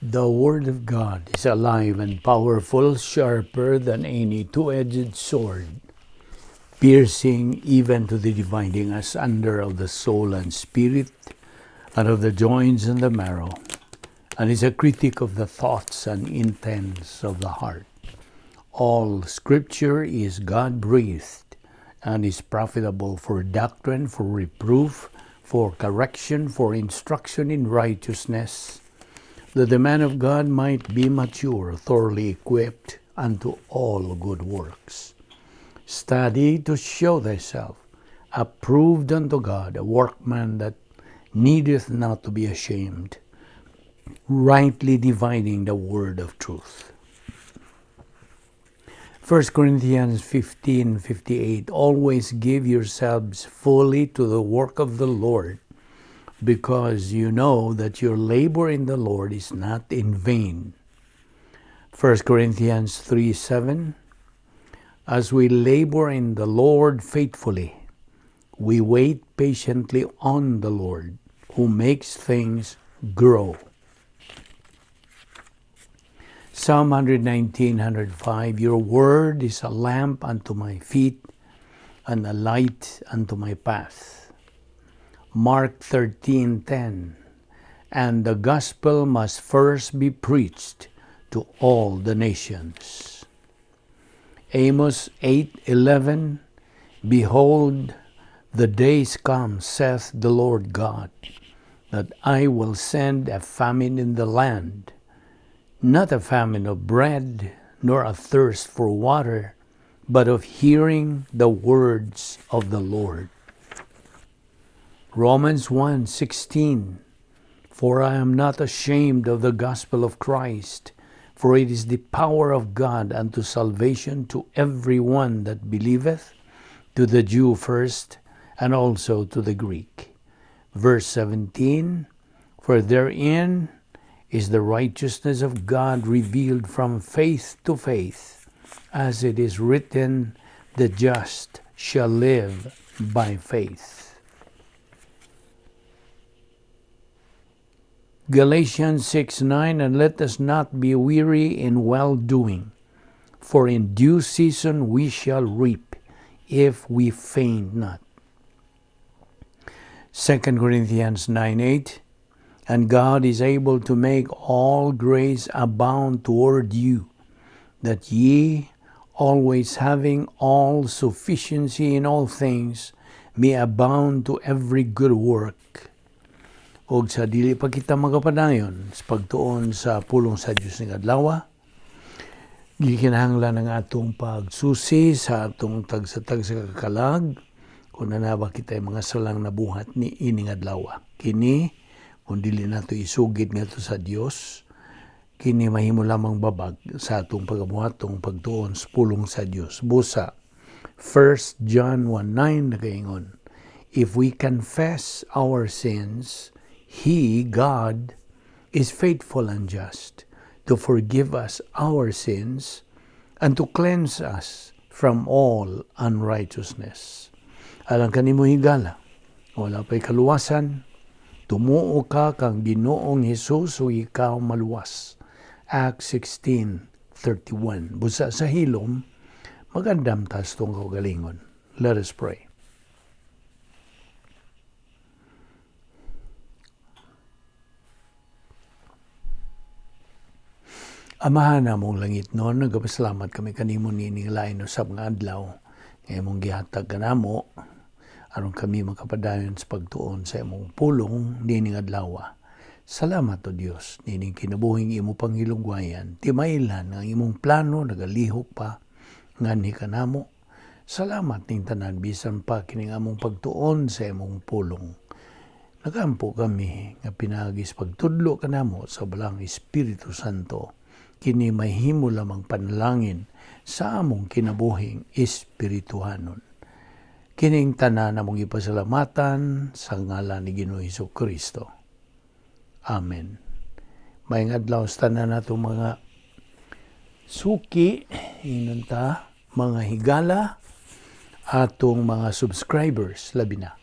The Word of God is alive and powerful, sharper than any two-edged sword, piercing even to the dividing asunder of the soul and spirit, and of the joints and the marrow, and is a critic of the thoughts and intents of the heart. All Scripture is God-breathed and is profitable for doctrine, for reproof, for correction, for instruction in righteousness, that the man of God might be mature, thoroughly equipped unto all good works. Study to show thyself approved unto God, a workman that needeth not to be ashamed, rightly dividing the word of truth. 1 Corinthians 15:58. Always give yourselves fully to the work of the Lord, because you know that your labor in the Lord is not in vain. 1 Corinthians 3:7. As we labor in the Lord faithfully, we wait patiently on the Lord, who makes things grow. Psalm 119, 105. Your word is a lamp unto my feet and a light unto my path. Mark 13:10. And the gospel must first be preached to all the nations. Amos 8:11. Behold, the days come, saith the Lord God, that I will send a famine in the land, not a famine of bread, nor a thirst for water, but of hearing the words of the Lord. Romans 1:16. For I am not ashamed of the gospel of Christ, for it is the power of God unto salvation to every one that believeth, to the Jew first, and also to the Greek. Verse 17. For therein is the righteousness of God revealed from faith to faith, as it is written, the just shall live by faith. Galatians 6:9. And let us not be weary in well-doing, for in due season we shall reap, if we faint not. 2 Corinthians 9:8. And God is able to make all grace abound toward you, that ye, always having all sufficiency in all things, may abound to every good work. Og sa dili pa kita magapadayon sa pagtuon sa pulong sa Dios ning adlaw, gikinahanglan ang atong pagsusi sa atong tagsa-tagsa ka kalag kung naa ba kita mga salang nabuhat ni ining adlaw. Kini, kung dili nato isugid ngadto sa Dios, kini mahimo lamang babag sa atong pagabuhatong pagtuon sa pulong sa Dios. Busa 1 John 1:9 nagaingon, if we confess our sins, He, God, is faithful and just to forgive us our sins and to cleanse us from all unrighteousness. Alang kanimo, higala, wala pa'y kaluwasan, tumuo ka kang Ginoong Hesus o ikaw maluwas. Acts 16:31. Busa sa hilom, magandam ta sa atong kaugalingon. Let us pray. Amahan namong langitnon, nagapasalamat kami kanimo niining lain usab nga adlaw nga imong gihatag kanamo aron kami makapadayon sa pagtuon sa imong pulong niining adlaw. Salamat o Dios niining kinabuhing imo panghilugwayan. Timailhan nga ang imong plano nagalihok pa nganhi kanamo. Salamat ning tanan bisan pa kining among pagtuon sa imong pulong. Nagampo kami nga pinaagi sa pagtudlo kanamo sa Balaang Espiritu Santo, kini mahimo lamang panalangin sa among kinabuhing espirituhanon. Kining tanan among ipasalamatan sa ngalan ni Ginoong Hesus Kristo. Amen. Maayong adlaw sa tanan natong mga suki, ingnon ta, mga higala, atong mga subscribers, labi na.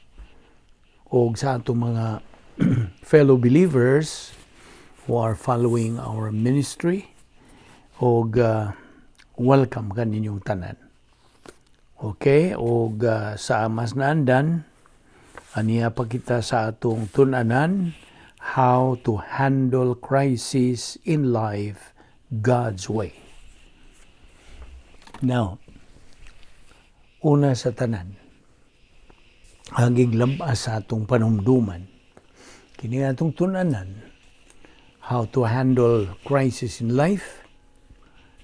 Og sa atong mga fellow believers, Who are following our ministry og welcome kaninyong tanan. Okay, og sa mas naandan aniya pa kita sa atong tun-anan, how to handle crisis in life God's way. Now, una sa tanan, hagig labas sa atong panumduman, kini atong tun-anan, how to handle crisis in life,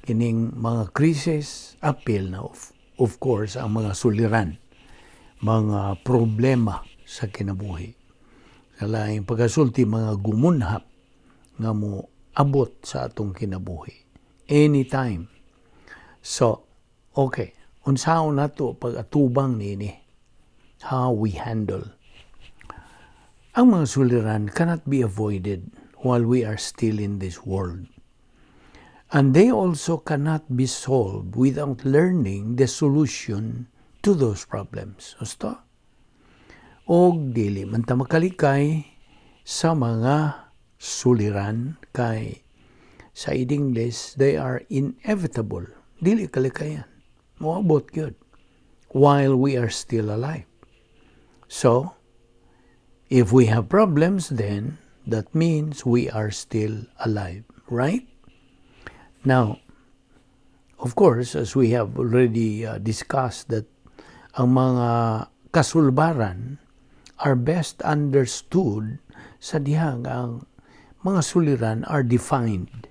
kining mga krisis, apil na of course ang mga suliran, mga problema sa kinabuhi. Sa laing pagkasulti, mga gumunhap nga mo abot sa atong kinabuhi. Anytime. So, okay. Unsaon nato pag-atubang nini? How we handle? Ang mga suliran cannot be avoided while we are still in this world. And they also cannot be solved without learning the solution to those problems. Gusto? Og dili man ta makalikay sa mga suliran kay sa English, they are inevitable. Dili kalikayan. Moabot gyud while we are still alive. So, if we have problems, then that means we are still alive, right? Now, of course, as we have already discussed that ang mga kasulbaran are best understood sa dihang ang mga suliran are defined.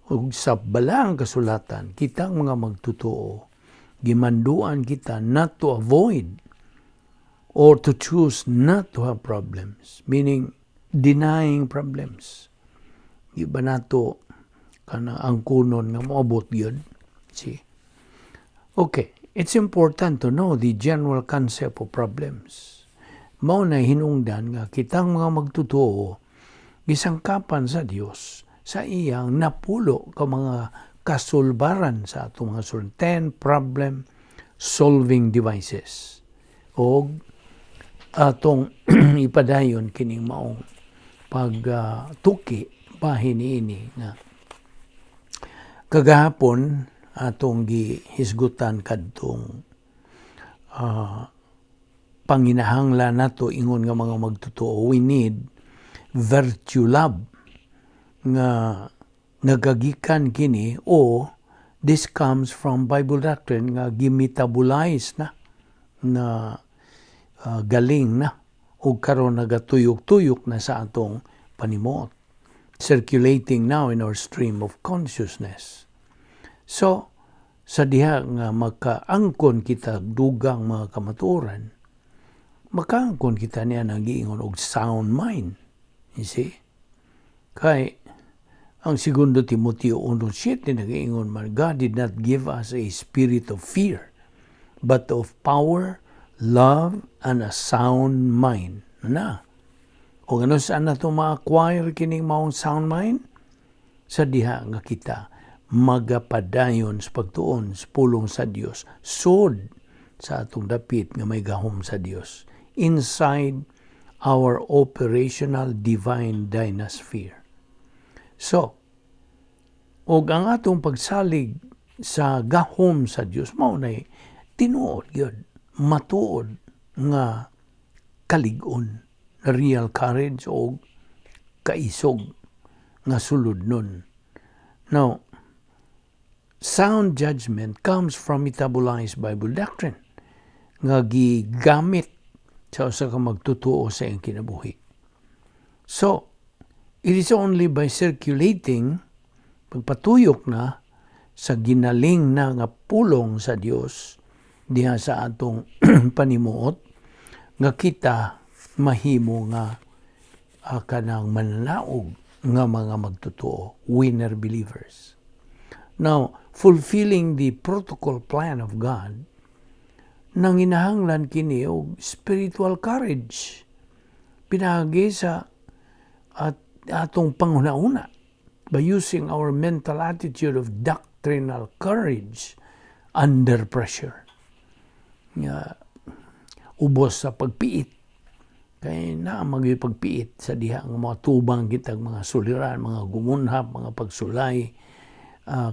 Ug sa balaang kasulatan, kitang mga magtotoo, gimanduan kita not to avoid or to choose not to have problems, meaning denying problems. Di ba nato kana ang kunon nga moabot gyud? See? Okay, it's important to know the general concept of problems. Mao na hinungdan nga kitang mga magtotoo gisangkapan sa Dios sa iyang 10 ka mga kasulbaran sa atong mga sul 10 problem solving devices. Og atong ipadayon kining maong pagtuki bahin niini nga kagahapon atong gihisgutan kadtong panginahanglan nato ingon nga mga magtotoo. We need virtue love nga nagagikan kini o this comes from Bible doctrine nga gimetabolize na na galing na ug karon nagatuyok-tuyok na sa atong panimuot, circulating now in our stream of consciousness. So sa diha nga makaangkon kita dugang mga kamatuoran, makaangkon kita niya nang giingon og sound mind, you see? Kay ang Segundo Timoteo 1:7 nagaingon man, "God did not give us a spirit of fear, but of power, love, and a sound mind." Na. O ano saan na ito ma-acquire kining maong sound mind? Sa diha nga kita magapadayon sa pagtuon sa pulong sa Dios, sod sa atong dapit nga may gahom sa Dios inside our operational divine dynasphere. So, og ang atong pagsalig sa gahom sa Dios mao nay tinuod gyud, matuod nga kalig-on, real courage o kaisog nga suludnon. Now, sound judgment comes from metabolized Bible doctrine nga gigamit sa usa ka magtotoo sa iyang kinabuhi. So, it is only by circulating, pagpatuyok na sa ginaling na nga pulong sa Dios diha sa atong panimuot nga kita mahimo nga kanang mananaog nga mga magtotoo, winner believers. Now, fulfilling the protocol plan of God, nanginahanglan kini og spiritual courage pinaagi sa at atong panghuna-huna by using our mental attitude of doctrinal courage under pressure. Nga ubos sa pagpiit. Kay naa man gyud pagpiit sa diha nga mga tubang kitag mga suliran, mga gumunhap, mga pagsulay,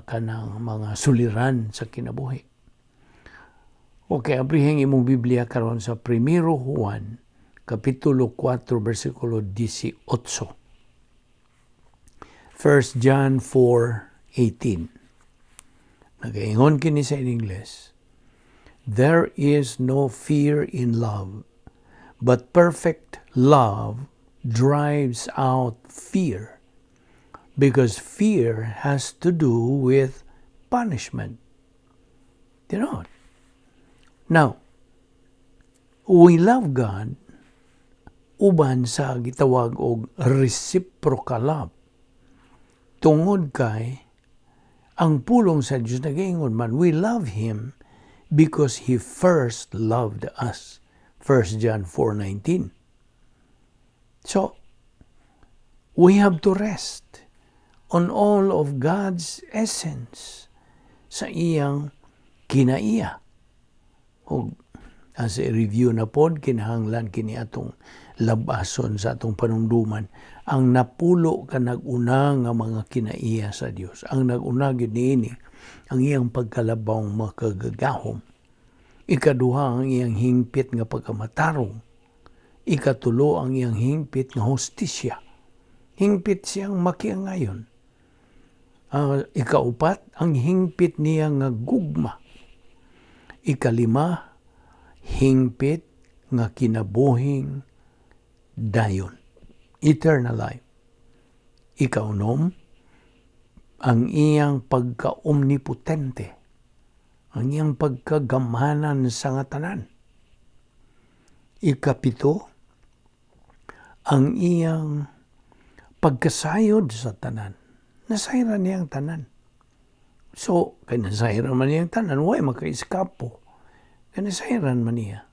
kanang mga suliran sa kinabuhi. Okay, abriheng imong Biblia karon sa Primero Juan, Kapitulo 4, versikulo 18. 1 John 4:18. Nagaingon kini sa Ingles: "There is no fear in love, but perfect love drives out fear, because fear has to do with punishment." You know? Now, we love God uban sa gitawag og reciprocal love. Tungod kay ang pulong sa Dios nagaingon man, we love Him because He first loved us. 1 John 4:19. So, we have to rest on all of God's essence sa iyang kinaiya. O as a review na pod, kinahanglan kini atong labason sa atong panumduman ang napulo ka nag-una nga mga kinaiya sa Dios. Ang nag-una gyud niini, ang iyang pagkalabawng makagagahom. Ikaduha, ang iyang hingpit nga pagkamatarong. Ikatulo, ang iyang hingpit nga hustisya. Hingpit siyang makiangayon. Ikaupat, ang hingpit niya nga gugma. Ikalima, hingpit nga kinabuhing dayon. Eternal life. Ikaunom, ang iyang pagka-omnipotente, ang iyang pagkagamhanan sa nga tanan. Ikapito, ang iyang pagkasayod sa tanan. Nasayran niya ang tanan. So, kay nasayran man niya ang tanan, way makaiskapo? Kay nasayran man niya.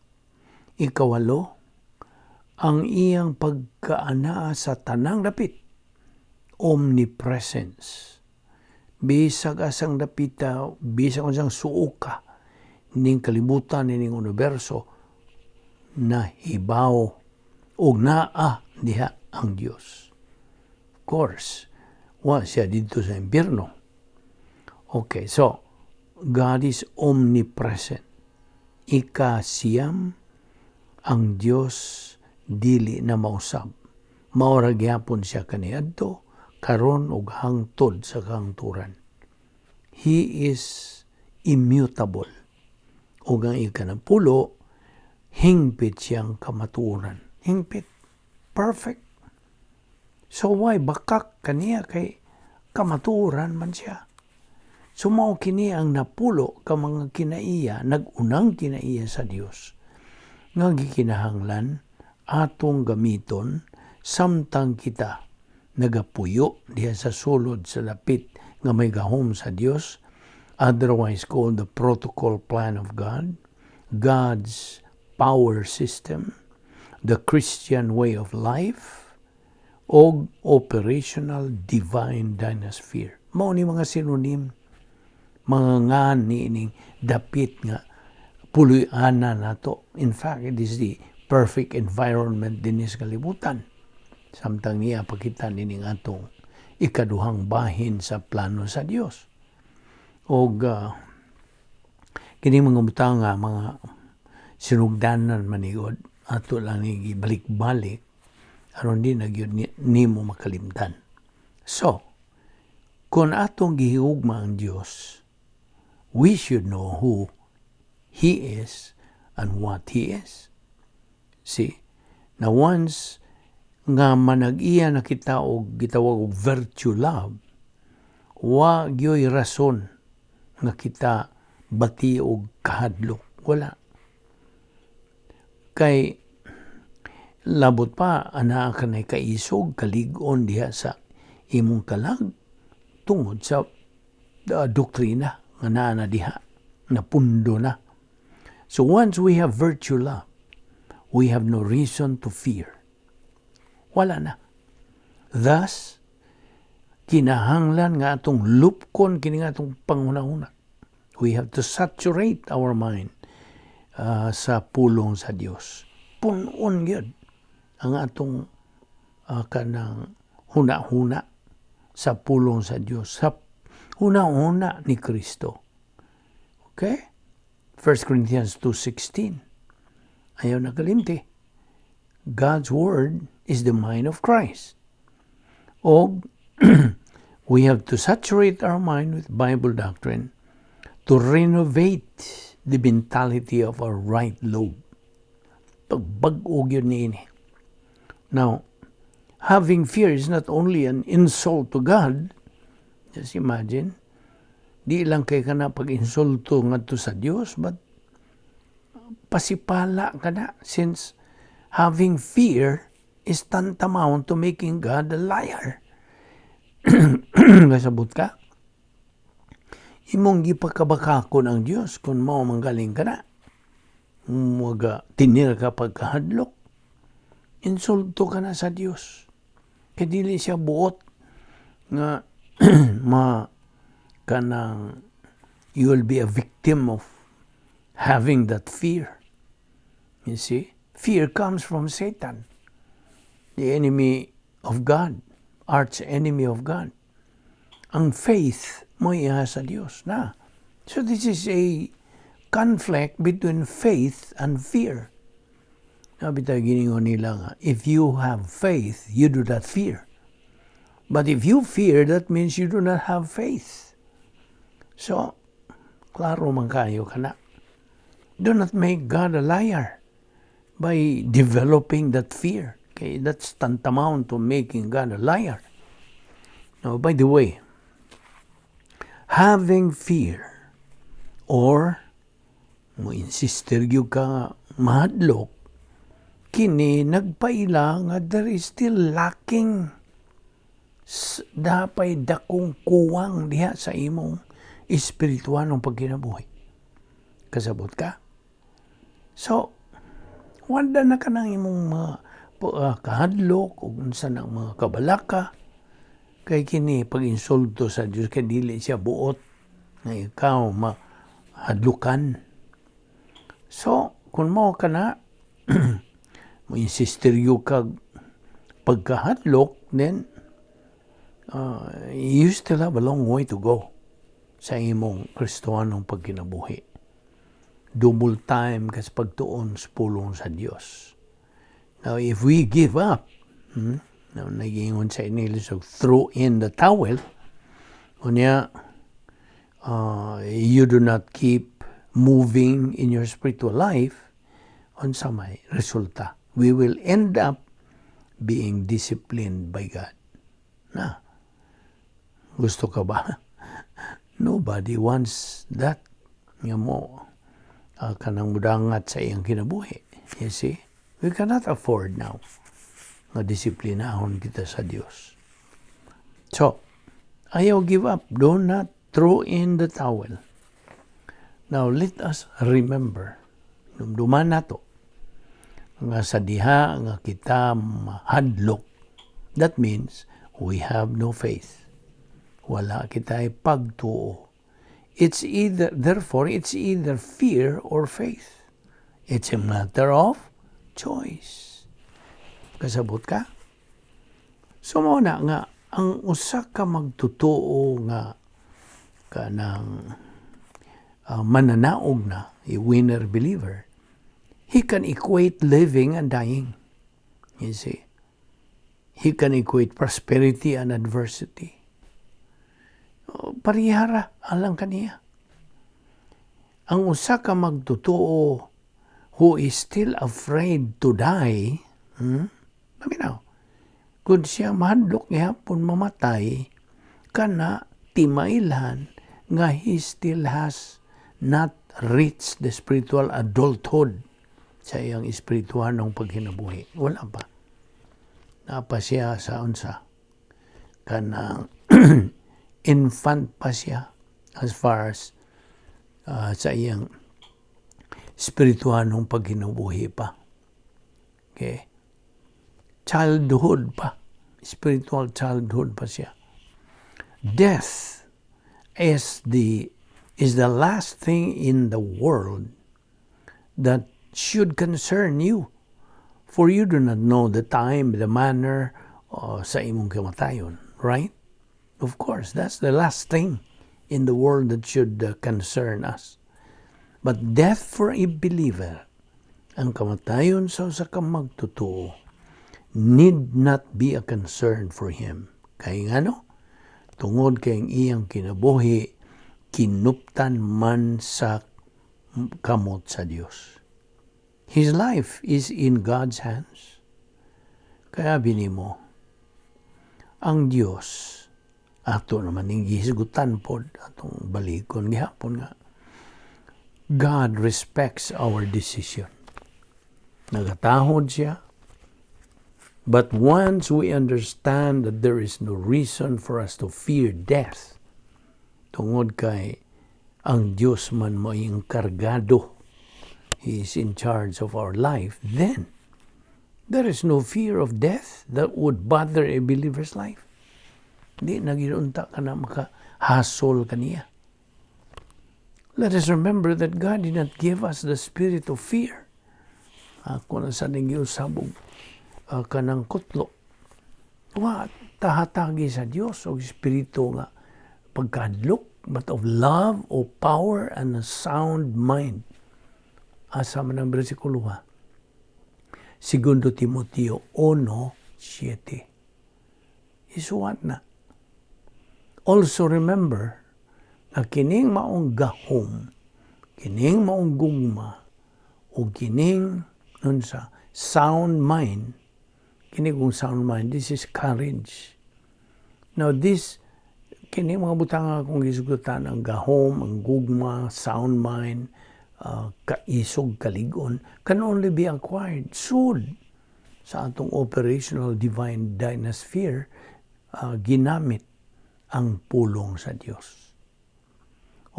Ikawalo, ang iyang pagkaanaa sa tanang dapit, omnipresence. Bisag asang dapita, bisag unsang suoka ning kalibutan, ning universo, nahibaw og naa diha ang Dios. Of course, wa siya didto sa impyerno. Okay, so God is omnipresent. Ikasiyam, ang Dios dili na mausab. Mao ra gyapon siya kaniadto, karon ug hangtod sa kahangturan. He is immutable. Ug ang ikanapulo, hingpit siyang kamatuoran. Hingpit. Perfect. So why bakak kaniya kay kamatuoran man siya? So mao kini ang napulo ka mga kinaiya, nag-unang kinaiya sa Dios nga gikinahanglan atong gamiton samtang kita nagapuyo diha sa sulod sa dapit nga may gahom sa Dios, otherwise called the protocol plan of God, God's power system, the Christian way of life, og operational divine dynasphere. Mao ni mga synonym, mga ngan ni ining dapit nga puloy-anan nato. In fact, it is the perfect environment dinhi sa kalibutan. Samtang niya pakita nining atong ikaduhang bahin sa plano sa Dios. Og kini mga butang nga mga sinugdanan manigod, ato lang ni balik-balik aron di na gyud nimo makalimtan. So, kung atong gihigugma ang Dios, we should know who He is and what He is. See? Na once nga manag-iya na kita og gitawag og virtue love, wa gyoy rason nga kita bati og kahadlok. Wala. Kay labot pa anaa ka na kaisog kalig-on diha sa imong kalag tungod sa doktrina nga naa na diha na pundo na. So once we have virtue love, we have no reason to fear. Wala na. Thus, kinahanglan nga atong lupkon kini nga atong panghuna-huna. We have to saturate our mind sa pulong sa Dios. Punon gyud. Ang atong kanang huna-huna sa pulong sa Dios, sa huna-huna ni Kristo. Okay? 1 Corinthians 2:16. Ayaw na kalimti. God's word is the mind of Christ. O we have to saturate our mind with Bible doctrine to renovate the mentality of our right lobe. Pagbag-o gyud niini. Now, having fear is not only an insult to God, just imagine, di lang kay kana pag-insulto ngadto sa Dios, but pasipala ka na since having fear is tantamount to making God a liar. Kasabot ka? Imong gipakabakakon ang Dios kung mao manggaling ka na. Muga tinir ka pagkahadlok. Insulto ka na sa Dios. Kay dili siya buot nga ma kanang you will be a victim of having that fear. You see? Fear comes from Satan, the enemy of God, arch enemy of God. Ang faith mo iya sa Dios na. So this is a conflict between faith and fear. Sabi tayo giningon nila nga, if you have faith, you do not fear. But if you fear, that means you do not have faith. So, klaro man kayo kana. Do not make God a liar by developing that fear. Okay, that's tantamount to making God a liar. Now, by the way, having fear or mo insister gyud ka nga mahadlok, kini nagpaila nga there is still lacking, dapay dakong kuwang diha sa imong espiritualong pagkinabuhi. Kasabot ka? So, wala na ka ng imong mga kahadlok o unsa nang mga kabalaka kay kini pag-insulto sa Dios, kay dili siya buot nga ikaw mahadlukan. So, kung mao ka na mo insisteryo kag pagkahadlok, then you still have a long way to go sa imong Kristohanong pagkinabuhi. Double time kas pagtuon sa pulong sa Dios. Now, if we give up, now, nagingon sa English, so throw in the towel, unya, you do not keep moving in your spiritual life, unsa may resulta? We will end up being disciplined by God. Na, gusto ka ba? Nobody wants that. Nga mo, kanang mudangat sa iyang kinabuhi. You see? We cannot afford now nga disiplinahon kita sa Dios. So, ayaw give up. Do not throw in the towel. Now, let us remember, dumduman nato, nga sa diha nga kita mahadlok, that means we have no faith. Wala kita pagtuo. Therefore, it's either fear or faith. It's a matter of choice. Kasabot ka? So mao na nga ang usa ka magtotoo nga kanang mananaog na, a winner believer, he can equate living and dying. You see? He can equate prosperity and adversity. Oh, parihara alang kaniya. Ang usa ka magtotoo who is still afraid to die, Paminaw, kung siya mahadlok gihapon mamatay, kana timailhan nga he still has not reached the spiritual adulthood sa iyang espirituhanong pagkinabuhi. Wala pa. Napa siya sa unsa? Kanang infant pa siya as far as sa iyang espirituhanong pagkinabuhi pa. Okay? Childhood pa. Spiritual childhood pa siya. Death is the last thing in the world that should concern you. For you do not know the time, the manner sa imong kamatayon, right? Of course, that's the last thing in the world that should concern us. But death for a believer, ang kamatayon sa usa ka magtotoo, need not be a concern for him. Kay ngano? Tungod kay ang iyang kinabuhi kinuptan man sa kamot sa Dios. His life is in God's hands. Kaya binimo, ang Dios ato naman ning gihisgutan pod atong balikon gihapon nga God respects our decision. Nagatahod siya. But once we understand that there is no reason for us to fear death, tungod kay ang Diyos man mo enkargado, He is in charge of our life, then there is no fear of death that would bother a believer's life. Di na gyud unta ka na makahasol kaniya. Let us remember that God did not give us the spirit of fear. Ako na sa ning giusab og kanang kutlo. Wa ta hatagi sa Dios og espiritu nga pagkahadlok, but of love, of power, and a sound mind. Asa man ang bersikulo ha? Segundo Timoteo 1:7. Isuwat na. Also remember na kining maong gahom, kining maong gugma, o kining nun sa sound mind, kini kung sound mind, this is courage. Now this, kini mga butang akong gisgutan, ang gahom, ang gugma, sound mind, kaisog, kaligon, can only be acquired sud sa atong operational divine dynasphere, ginamit ang pulong sa Dios.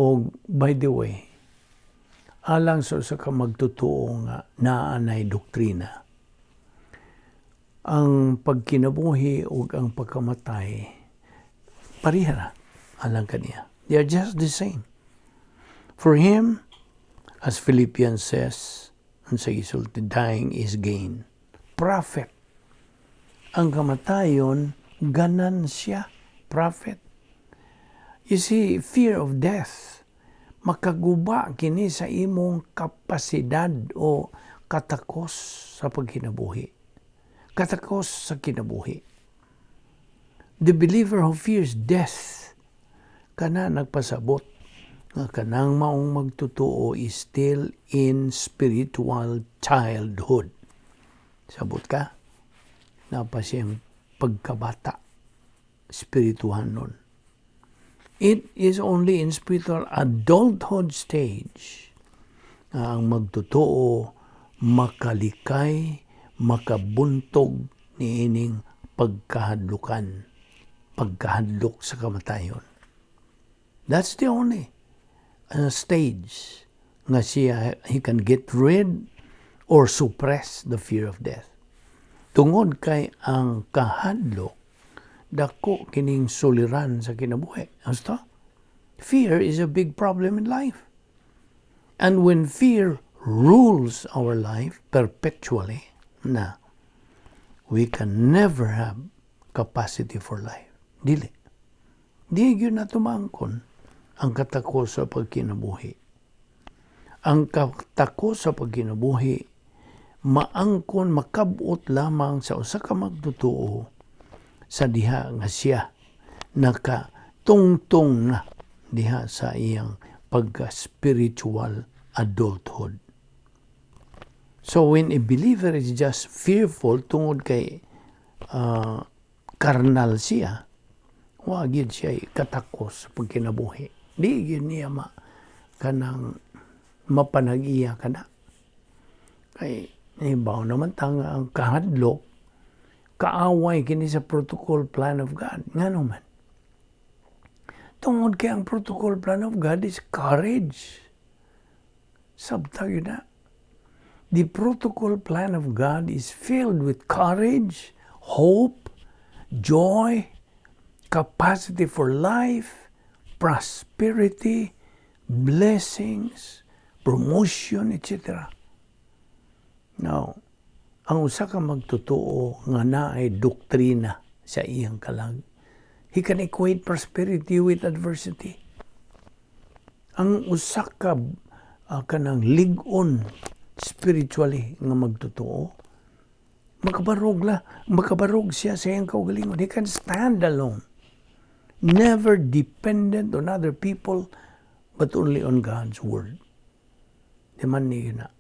O by the way, alang sa usa ka magtotoo nga naa nay doktrina, ang pagkinabuhi ug ang pagkamatay pareha ra alang kaniya. They are just the same. For him, as Philippians says, ang sa gisulti, dying is gain. Profit. Ang kamatayon, ganansya. Profit. You see, fear of death, makaguba kini sa imong kapasidad o katakos sa pagkinabuhi. Katakos sa kinabuhi. The believer who fears death, kana nagpasabot nga kanang maong magtotoo is still in spiritual childhood. Sabot ka? Naa pa siyang pagkabata, spiritual nun. It is only in spiritual adulthood stage nga ang magtotoo makalikay, makabuntog niining pagkahadlukan, pagkahadlok sa kamatayon. That's the only stage nga siya he can get rid or suppress the fear of death. Tungod kay ang kahadlok dako kining suliran sa kinabuhi. Gusto? Fear is a big problem in life. And when fear rules our life perpetually, na, we can never have capacity for life. Dili. Di gyud na tumangkon ang katakos sa pagkinabuhi. Ang katakos sa pagkinabuhi maangkon, makabot lamang sa usa ka magtotoo sa diha nga siya nakatungtong na diha sa iyang pagka-spiritual adulthood. So when a believer is just fearful tungod kay karnal siya, wa gyud siya katakos sa pagkinabuhi. Di gyud niya ma kanang mapanag-iya kana. Kay ibaw naman ta nga ang kahadlok kaaway kini sa protocol plan of God. Ngano man? Tungod kay ang protocol plan of God is courage. Sabta gyud na. The protocol plan of God is filled with courage, hope, joy, capacity for life, prosperity, blessings, promotion, etc. Now, Ang usa ka magtotoo nga naay doktrina sa iyang kalag, he can equate prosperity with adversity. Ang usa ka kanang lig-on spiritually nga magtotoo, makabarog la, makabarog siya sa iyang kaugalingon. He can stand alone. Never dependent on other people, but only on God's word. Di man niyo na.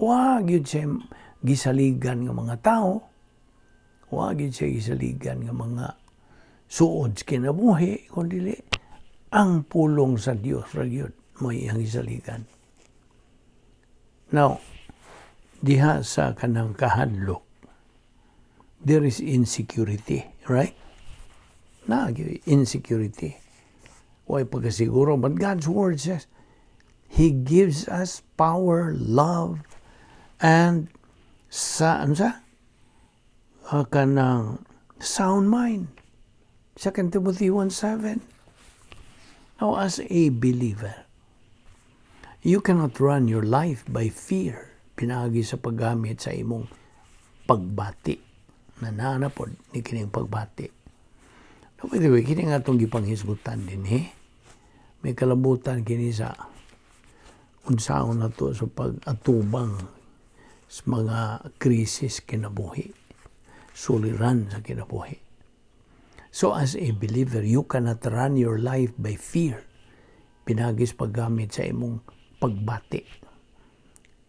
Wa gyud siya gisaligan nga mga tao. Wa gyud siya gisaligan nga mga suod sa kinabuhi, kundi ang pulong sa Dios ra gyud mo iyang gisaligan. Now, diha sa kanang kahadlok, there is insecurity, right? Na, insecurity. Way pagkasiguro, but God's word says, He gives us power, love, and sa, ano sa? Kanang sound mind. 2 Timothy 1:7. Now, as a believer, you cannot run your life by fear. Pinaagi sa paggamit sa imong pagbati. Na naa pod ni kining pagbati. Now, by the way, kini nga itong gipanghisgutan din, eh. May kalabutan kini sa unsaon na to sa pag-atubang sa mga krisis kinabuhi. Suliran sa kinabuhi. So as a believer, you cannot run your life by fear. Pinaagi sa paggamit sa imong pagbati.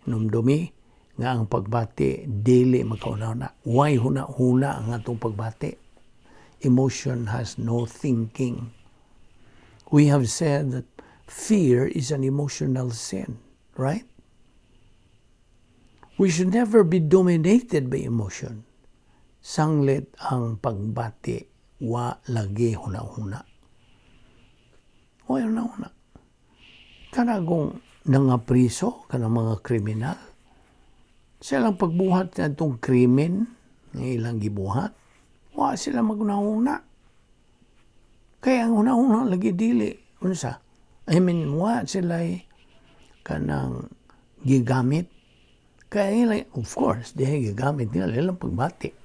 Hinumdumi nga ang pagbati dili makauna-una. Way huna-huna ang atong pagbati? Emotion has no thinking. We have said that fear is an emotional sin, right? We should never be dominated by emotion. Sanglit ang pagbati, wa lagi huna-huna. Wa huna-huna. Kana kung nangapriso, kanang mga kriminal, silang pagbuhat na itong krimen nga ilang gibuhat, wa sila maghuna-huna. Kaya ang huna-huna lagi dili unsa. I mean, wa sila kanang gigamit. Kaya ila, of course, di gigamit nila ilang pagbati.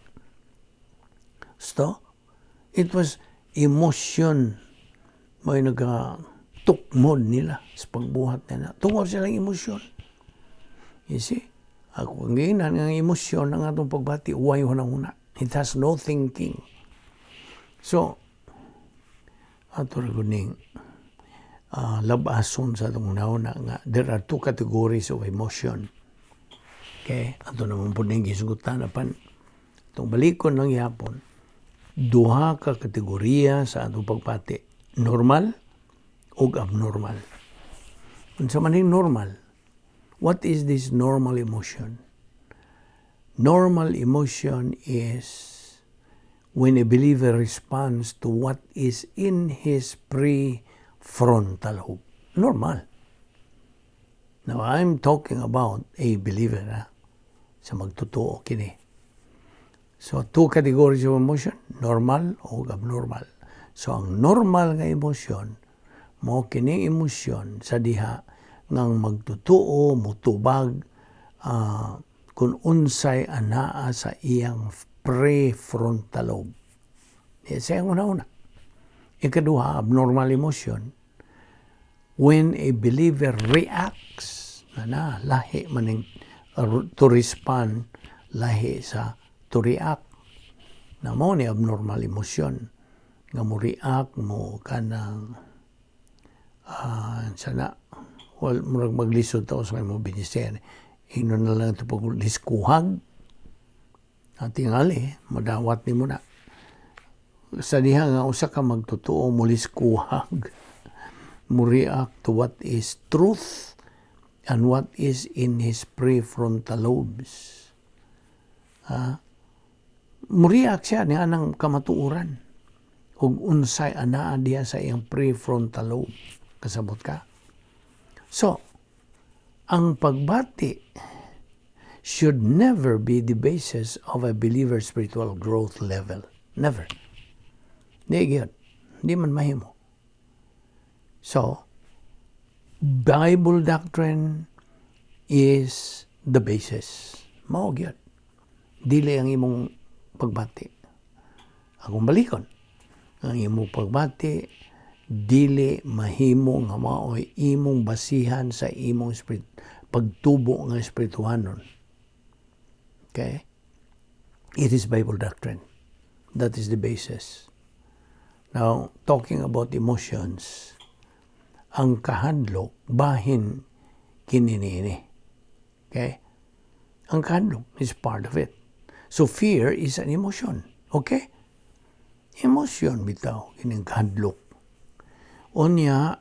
So, it was emotion may nagatukmod nila sa pagbuhat nila. Tungod silang emosyon. You see? Ako ang giingnan nga emosyon ang atong pagbati, way huna-huna. It has no thinking. So, ato ra gud ning labason sa atong huna nga there are two categories of emotion. Okay? Ato naman po ning gisgutan apan itong balikon lang yapon, duha ka kategorya sa atong pagbati: normal ug abnormal. Unsa man ning normal? What is this normal emotion? Normal emotion is when a believer responds to what is in his prefrontal lobe. Normal. Now, I'm talking about a believer, ha? Sa magtotoo kini. So, two categories of emotion, normal o abnormal. So, ang normal nga emosyon, mo kining emosyon sa diha ngang magtotoo, mutubag, kung unsay anaa sa iyang prefrontal lobe. Sa iyang una-una. Ikaduha, abnormal emotion, when a believer reacts, na na, lahi maning to respond, lahi sa to react. Na mo ni abnormal emotion nga mo react mo kanang sana, well, murag maglisod ta sa mo binisaya, ingnon na lang ito pag liskuhag tingali madawat nimo na sa diha nga usa ka magtotoo moliskuhag, mo react to what is truth and what is in his prefrontal lobes. Ha? Mo react siya niya anang kamatuoran ug unsay anaa diha sa iyang prefrontal lobe. Kasabot ka? So, ang pagbati should never be the basis of a believer's spiritual growth level. Never. Di gyud. Di man mahimo. So, Bible doctrine is the basis. Mao gyud. Dili ang imong pagbati. Akong balikon. Ang imong pagbati dili mahimo nga maoy imong basihan sa imong spirit, pagtubo nga espirituhanon. Okay? It is Bible doctrine. That is the basis. Now, talking about emotions, ang kahadlok bahin kini niini. Okay? Ang kahadlok is part of it. So fear is an emotion. Okay? Emotion bitaw kining kahadlok. Unya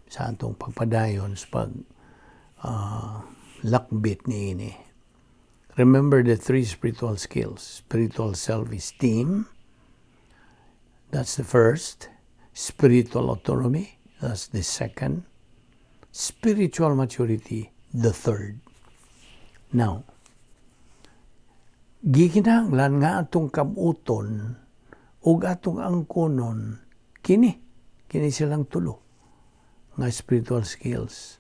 sa atong pagpadayon sa pag lakbit niini. Remember the three spiritual skills. Spiritual self-esteem, that's the first. Spiritual autonomy, that's the second. Spiritual maturity, the third. Now, gikinahanglan nga atong kabuton ug atong angkonon kini silang tulo nga spiritual skills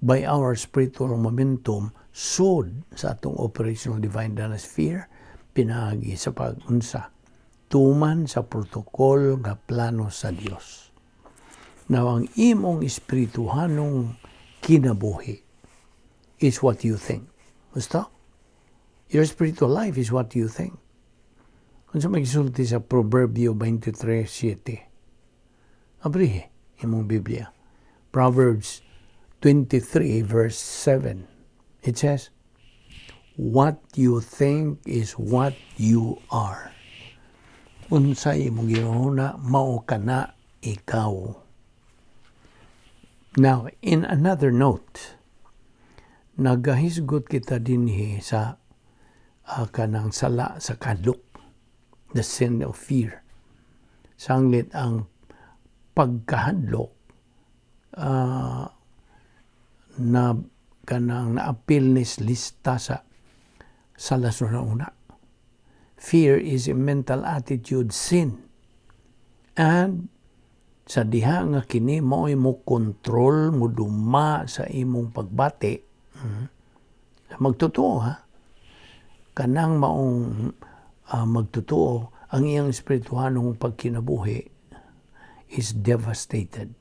by our spiritual momentum sud sa atong operational divine sphere, pinaagi sa pag-unsa, tuman sa protocol nga plano sa Dios. Now, ang imong espirituhanong kinabuhi is what you think. Gusto? Your spiritual life is what you think. Kung sa magisulti sa Proverbio 23:7. Abrihe imong Biblia. Proverbs 23 verse 7. It says, "What you think is what you are." Unsay imong gihuna, mao kana ikaw. Now, in another note, nagahisgot kita dinhi sa kanang sala sa kahadlok, the sin of fear. Sanglit ang pagkahadlok na kanang naapil ni lista sa sala sa una. Fear is a mental attitude sin. And sa diha nga kini mao'y mo kontrol, mo duma sa imong pagbati, magtotoo ha, kanang maong magtotoo, ang iyang espirituhanong pagkinabuhi is devastated.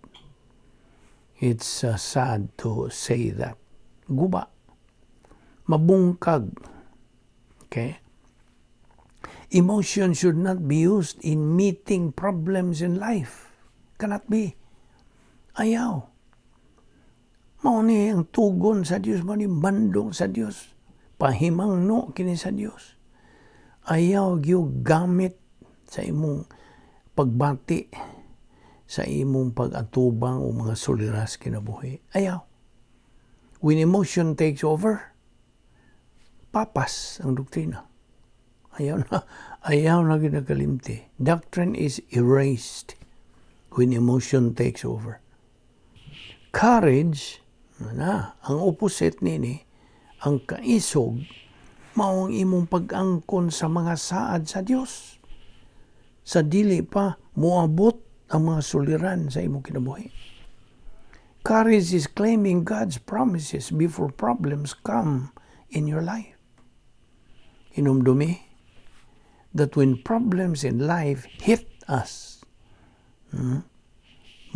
It's sad to say that. Guba. Mabungkag. Okay? Emotion should not be used in meeting problems in life. Cannot be. Ayaw. Mao ni ang tugon sa Dios, mao ni bandong sa Dios. Pahimangno kini sa Dios. Ayaw gyud gamit sa imong pagbati, sa imong pag-atubang o mga suliras kinabuhi. Ayaw. When emotion takes over, papas ang doktrina. Ayaw na ginagalimti. Doctrine is erased when emotion takes over. Courage, na, ang opposite nini, ang kaisog, mao ang imong pag-angkon sa mga saad sa Dios. Sa dili pa moabot ang mga suliran sa imong kinabuhi. Courage is claiming God's promises before problems come in your life. Hinumdumi that when problems in life hit us,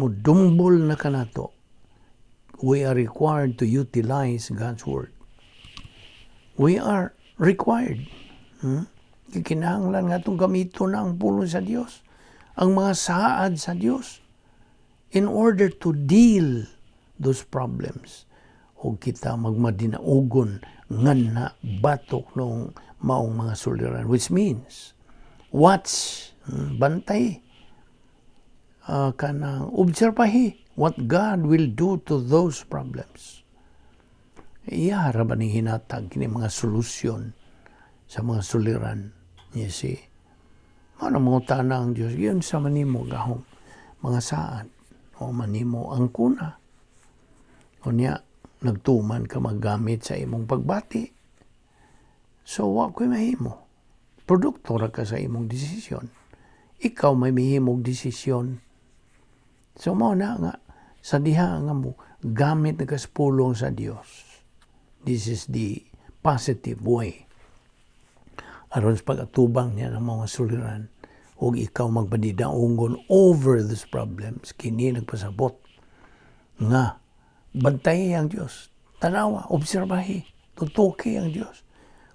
mudumbol na kanato, we are required to utilize God's Word. We are required. Kinahanglan nga itong gamiton na ang pulong sa Dios, ang mga saad sa Dios, in order to deal those problems. O kita magmadinaugon nganha batok nung maong mga suliran. Which means, watch, bantay, kanang obserbahi what God will do to those problems. Iya ra ba ni hinatag kini mga solusyon sa mga suliran? You see? Mao na mangutana ang Diyos, giunsa man nimo gahom mga saad o manimo ang kuna. Unya, nagtuman ka maggamit sa imong pagbati. So, wa ko'y mahimo. Produkto ra ka sa imong desisyon. Ikaw may mihimog desisyon. So, mao na nga, sa diha nga mo, gamit na kas pulong sa Dios. This is the positive way. Aron sa pag-atubang niya ng mga suliran ug ikaw magpanidaongon over these problems, kini nagpasabot nga bantay ang Dios. Tanawa, obserbahi, tutuki ang Dios.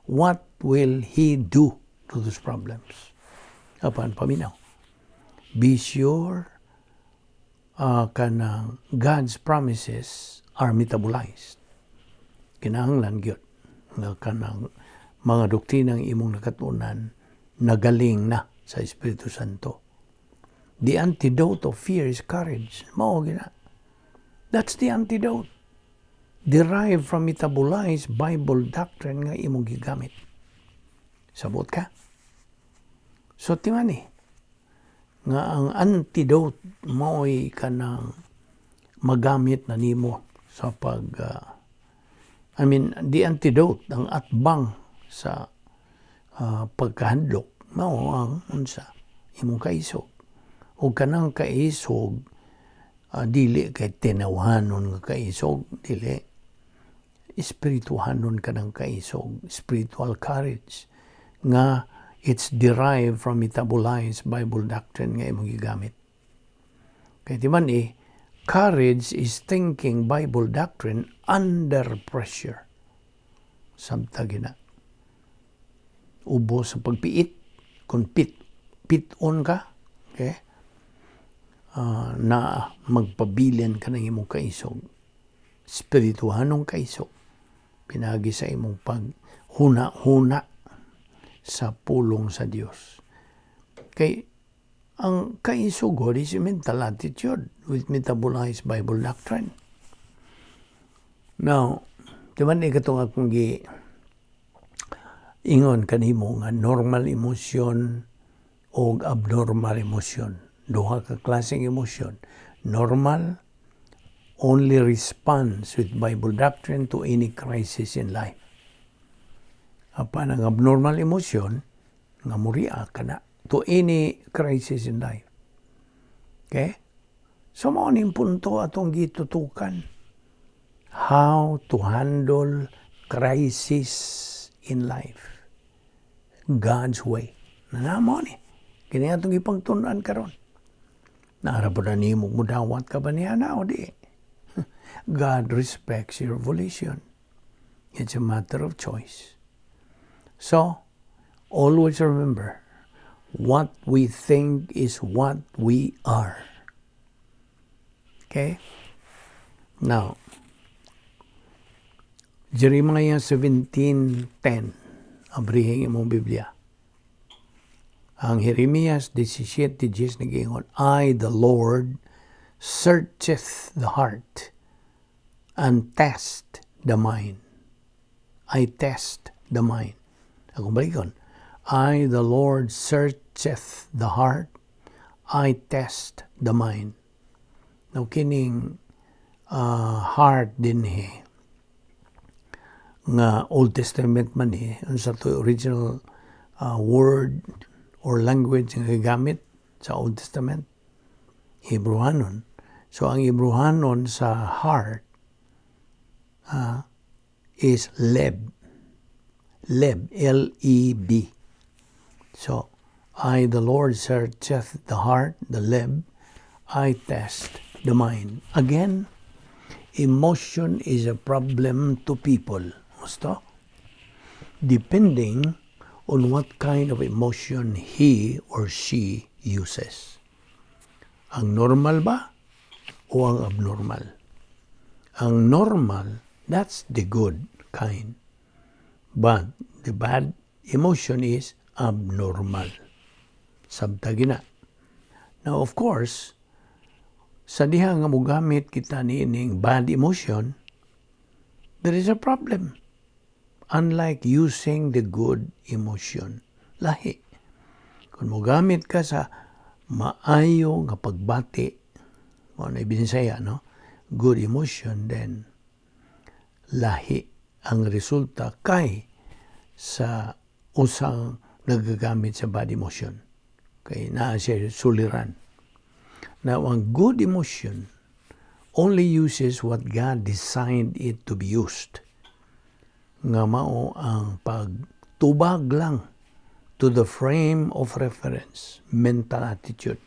What will He do to those problems? Apan paminaw. Be sure kanang God's promises are metabolized. Kinahanglan gyud nga kanang mga doktrinang imong nakatunan nagaling na sa Espiritu Santo. The antidote of fear is courage. Mao gina. That's the antidote. Derived from metabolized Bible doctrine nga imong gigamit. Sabot ka? So timani nga ang antidote mao'y kanang magamit na nimo sa pag I mean, the antidote, ang atbang sa pagkahadlok, mao ang unsa? Imong kaisog. O kanang kaisog, dili kay tinawhanon nga kaisog, dili, espirituhanon kanang kaisog, spiritual courage nga it's derived from metabolized Bible doctrine nga imong gigamit. Kay di man eh, courage is thinking Bible doctrine under pressure. Samta gina. Ubo sa pagpiit, kung pit-on ka, okay? Na magpabilin ka ng imong kaisog. Espirituhanong kaisog. Pinagi sa imong paghuna-huna sa pulong sa Dios. Kay ang kaisog is a mental attitude with metabolized Bible doctrine. Now, di man katong akong gi ingon kanimo nga normal emotion o abnormal emotion. Duha ka klaseng emosyon. Normal only responds with Bible doctrine to any crisis in life. Apan ang abnormal emotion nga muria ka na to any crisis in life. Okay? So mao ning punto atong gitutukan. How to handle crisis in life. God's way. Na mao ni. Kini atong ipangtun-an karon. Naa ra ba na nimo mudawat ka ba niya na o di? God respects your volition. It's a matter of choice. So, always remember, what we think is what we are. Okay? Now, Jeremiah 17:10. Abrihing imong Biblia. Ang Jeremias 17:10 nag-ingon, "I, the Lord, searcheth the heart and test the mind." I test the mind. Akong balikon. I, the Lord, searcheth the heart. I test the mind. Now, kining heart dinhi nga Old Testament man eh, unsa to original word or language nga gigamit sa Old Testament? Hebrewanon. So ang Hebrewanon sa heart is leb. Leb, Leb. So, I, the Lord, searcheth the heart, the leb, I test the mind. Again, emotion is a problem to people. Gusto? Depending on what kind of emotion he or she uses. Ang normal ba o ang abnormal? Ang normal, that's the good kind. But the bad emotion is abnormal. Sabta gina. Now, of course, sa diha nga mogamit kita niining bad emotion, there is a problem. Unlike using the good emotion. Lahi. Kung mogamit ka sa maayo nga pagbati, mao na Binisaya, no? Good emotion, then lahi ang resulta kay sa usang nagagamit sa bad emotion. Kay naa siya suliran. Now, ang good emotion only uses what God designed it to be used. Nga mao ang pagtubag lang To the frame of reference, mental attitude.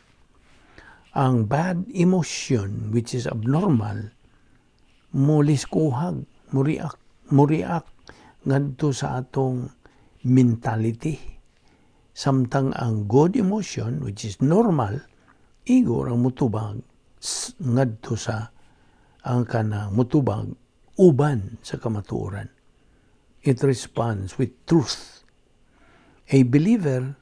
Ang bad emotion, which is abnormal, muliskuhag, muriak ngadto sa atong mentality. Samtang ang good emotion, which is normal, igo ang mutubag ngadto sa ang kanang mutubag uban sa kamatuoran. It responds with truth. A believer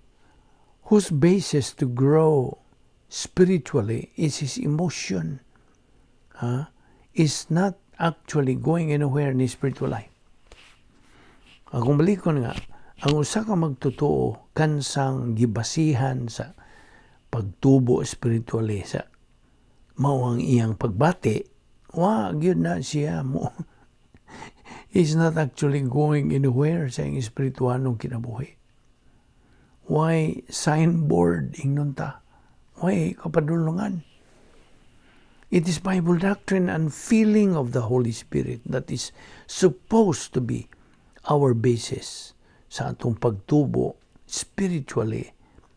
whose basis to grow spiritually is his emotion, is not actually going anywhere in his spiritual life. Akong balikon nga, ang usa ka magtotoo kansang gibasihan sa pagtubo spiritually sa mao ang iyang pagbati, wa gyud na siya mo, he's not actually going anywhere sa iyang espiritualong kinabuhi. Why signboard ingnon ta? Why kapadulungan? It is Bible doctrine and feeling of the Holy Spirit that is supposed to be our basis sa atong pagtubo spiritually,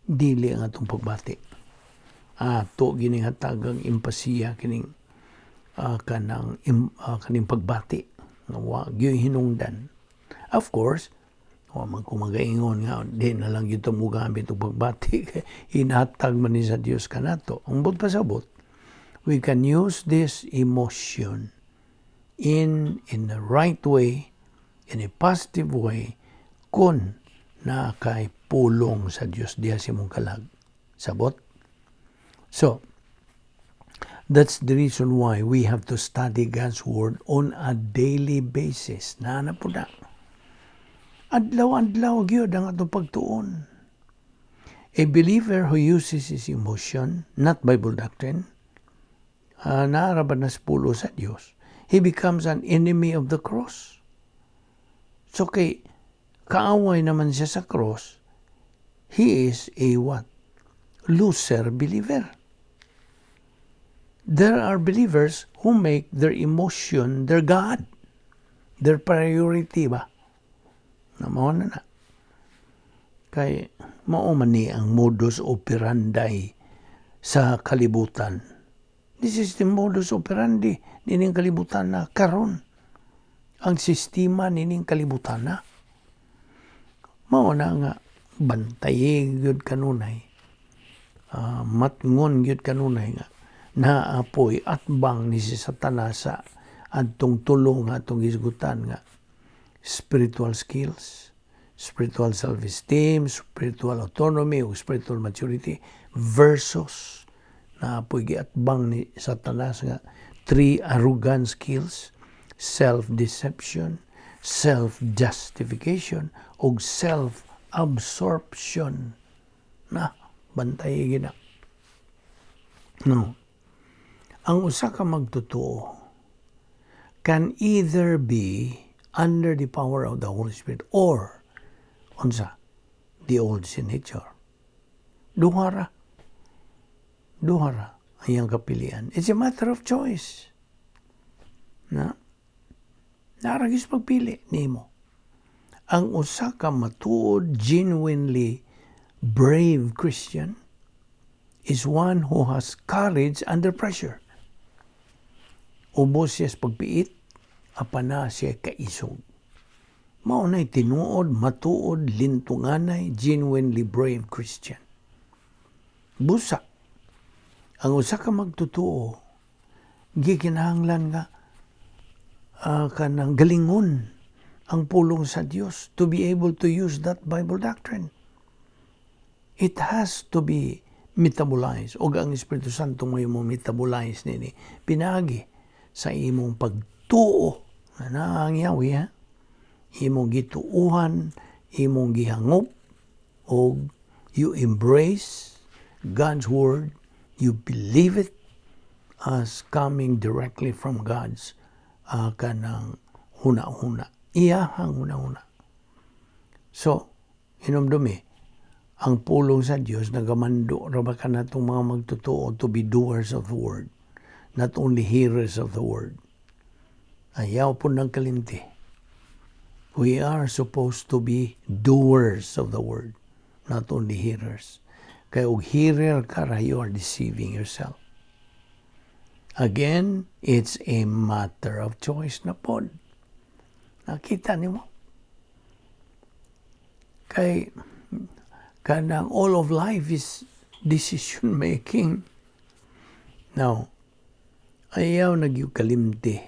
dili ang atong pagbati. Ato gining hatagang empasiya kining kanang kaning pagbati nga wa gyud hinungdan. Of course, wa man ko magaingon nga di na lang gyud mo gamit og pagbati kay hinatag man ni sa Dios kanato. Ang buot pasabot, we can use this emotion in the right way, in a positive way, kung naa kay pulong sa Dios diha sa imong kalag. Sabot? So, that's the reason why we have to study God's Word on a daily basis. Naa na po na. Adlaw-adlaw gyud ang atong pagtuon. A believer who uses his emotion, not Bible doctrine, naa ra ba na sa pulong sa Dios, he becomes an enemy of the cross. So kay kaaway naman siya sa cross, he is a what? Loser believer. There are believers who make their emotion their God, their priority ba? Na mao na na. Kay mao man ni ang modus operandi sa kalibutan. This is the modus operandi nining kalibutan na karon. Ang sistema nining kalibutan na. Mao na nga bantayi gyud kanunay. Matngon gyud kanunay nga naa poy atbang ni si Satanas sa adtong tulo nga atong hisgutan nga spiritual skills, spiritual self-esteem, spiritual autonomy, ug spiritual maturity versus naa poy giatbang ni Satanas nga three arrogant skills: self-deception, self-justification, ug self-absorption. Na, bantay gina. No. Ang usa ka magtotoo can either be under the power of the Holy Spirit or unsa, the old sin nature. Duha ra. Duha ra ang iyang kapilian. It's a matter of choice. Na? Naa ra gyud sa pagpili nimo. Ang usa ka matuod, genuinely brave Christian is one who has courage under pressure. Ubos siya sa pagpiit, apan naa siya kaisog. Mao na'y tinuod, matuod, lintunganay, genuinely brave Christian. Busa, ang usa ka magtotoo, gikinahanglan nga kanang galingon ang pulong sa Dios to be able to use that Bible doctrine. It has to be metabolized. O ang Espiritu Santo mo mo metabolize nini. Pinaagi sa imong pagtuo na naa ang Yahweh, ha? Imong gituuhan, imong gihangop, o you embrace God's Word, you believe it as coming directly from God's kanang huna-huna. Iyahang huna-huna. So, hinumdumi, ang pulong sa Dios nagamando ra ba kanatong mga magtotoo to be doers of the word, not only hearers of the word. Ayaw po ng kalinti. We are supposed to be doers of the word, not only hearers. Kay og hearer ka ra, you are deceiving yourself. Again, it's a matter of choice na pod. Nakita nimo? Kay kanang all of life is decision making. Now, ayaw na gyud kalimti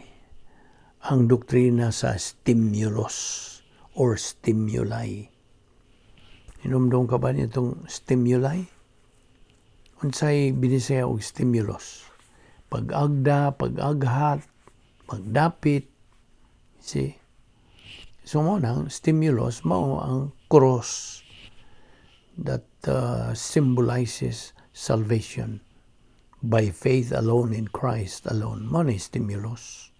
ang doktrina sa stimulus or stimuli. Hinumdum ka ba nitong stimuli? Unsay Binisaya og stimulus? Pag-agda, pag-aghat, pagdapit. See? So mao nang stimulus, mao ang cross that symbolizes salvation by faith alone in Christ alone. Mao ni stimulus.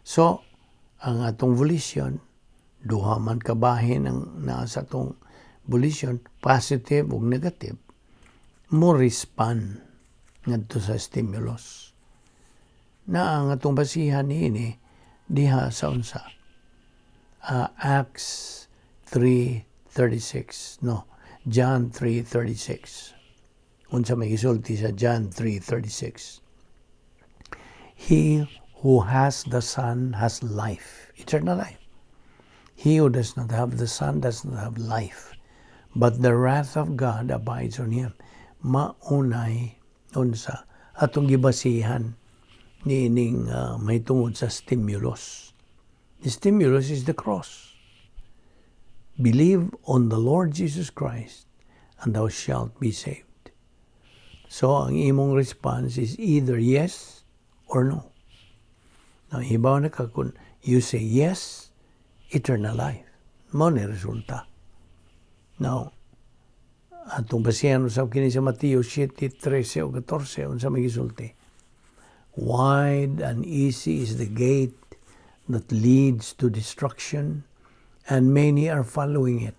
So, ang atong volition, duha man ka bahin ang naa sa atong volition, positive ug negative, mo respond ngadto sa stimulus. Na ang atong basihan niini diha sa unsa? Acts 3:36, no, John 3:36. Unsa may gisulti sa John 3:36? "He who has the Son has life, eternal life. He who does not have the Son does not have life, but the wrath of God abides on him." Maunay unsa atong gibasihan niining mahitungod sa stimulus. The stimulus is the cross. "Believe on the Lord Jesus Christ and thou shalt be saved." So, ang imong response is either yes or no. Now, hibaw na ka kung you say yes, eternal life. Mao ni resulta. Now, atong basihan usab kini sa Mateo 7:13 o 14, unsa may gisulti? "Wide and easy is the gate that leads to destruction, and many are following it.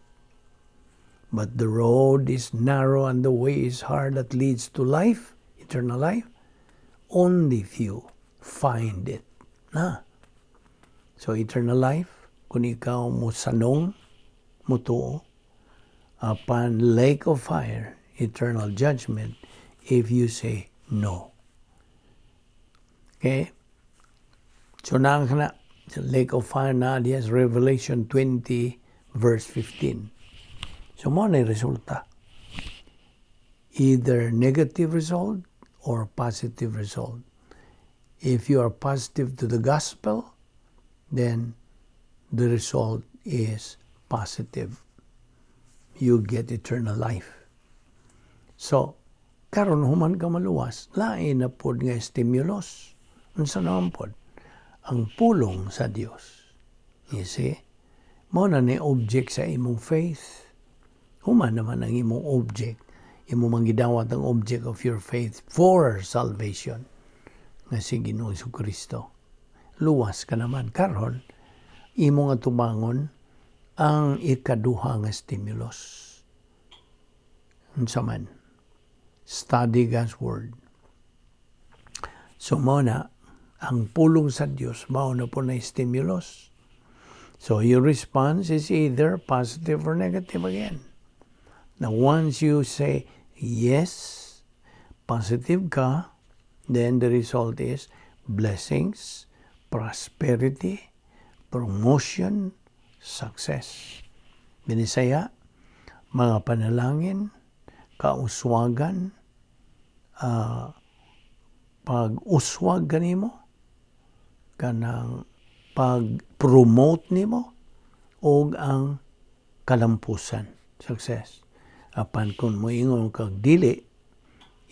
But the road is narrow and the way is hard that leads to life, eternal life. Only few find it." Na. So eternal life, kung ikaw mo sanong, mutuo, upon lake of fire, eternal judgment, if you say no. Okay? So na na, lake of fire na diya Revelation 20 verse 15. So mao na resulta. Either negative result or positive result. If you are positive to the gospel, then the result is positive. You get eternal life. So, karon human ka maluwas, lain na pod nga stimulus. Unsa naman pod? Ang pulong sa Dios. You see? Mao na ni object sa imong faith. Human naman ang imong object. Imo mang gidawat ang object of your faith for salvation nga si Ginoong Kristo. Luwas ka naman karon, imong atubangon ang ikaduha nga stimulus. Unsa man? Study God's Word. So mao na, ang pulong sa Dios mao na pod na stimulus. So your response is either positive or negative again. Now once you say yes, positive ka, then the result is blessings, prosperity, promotion, success. Binisaya, mga panalangin, kauswagan, pag-uswag kanimo, kanang pag-promote nimo, og ang kalampusan, success. Apan kung moingon kag dili,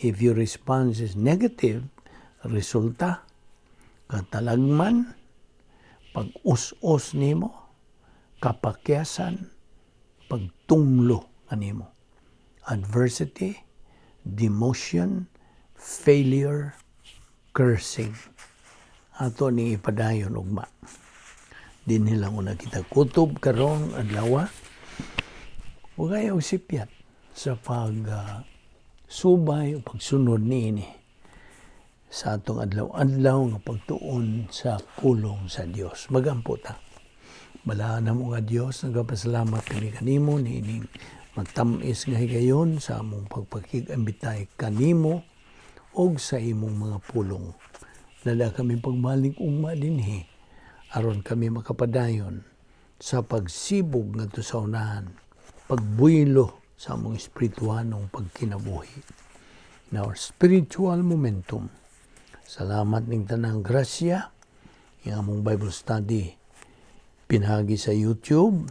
if your response is negative, resulta, katalagman, pag-us-us nimo, kapakyasan, pagtunglo kanimo. Adversity, demotion, failure, cursing. Ato ni ipadayon ugma. Dinhi lang una kita kutob karong adlaw. Ug ayaw sipyat sa pag subay o pagsunod niini sa atong adlaw-adlaw nga pagtuon sa pulong sa Dios. Magampo ta. Balaan namo nga Dios, nagapasalamat kami kanimo niining Matamis nga higayon sa among pagpakig-ambitay kanimo og sa imong mga pulong. Dal-a kami pagbalik ugma dinhi aron kami makapadayon sa pagsibog ngadto sa unahan, pagbuylo sa among espirituhanong pagkinabuhi. In our spiritual momentum. Salamat ning tanang grasya, yung among Bible study pinagi sa YouTube,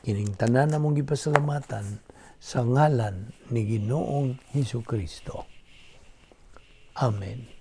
kining tanan among gipasalamatan sa ngalan ni Ginoong Hesus Kristo. Amen.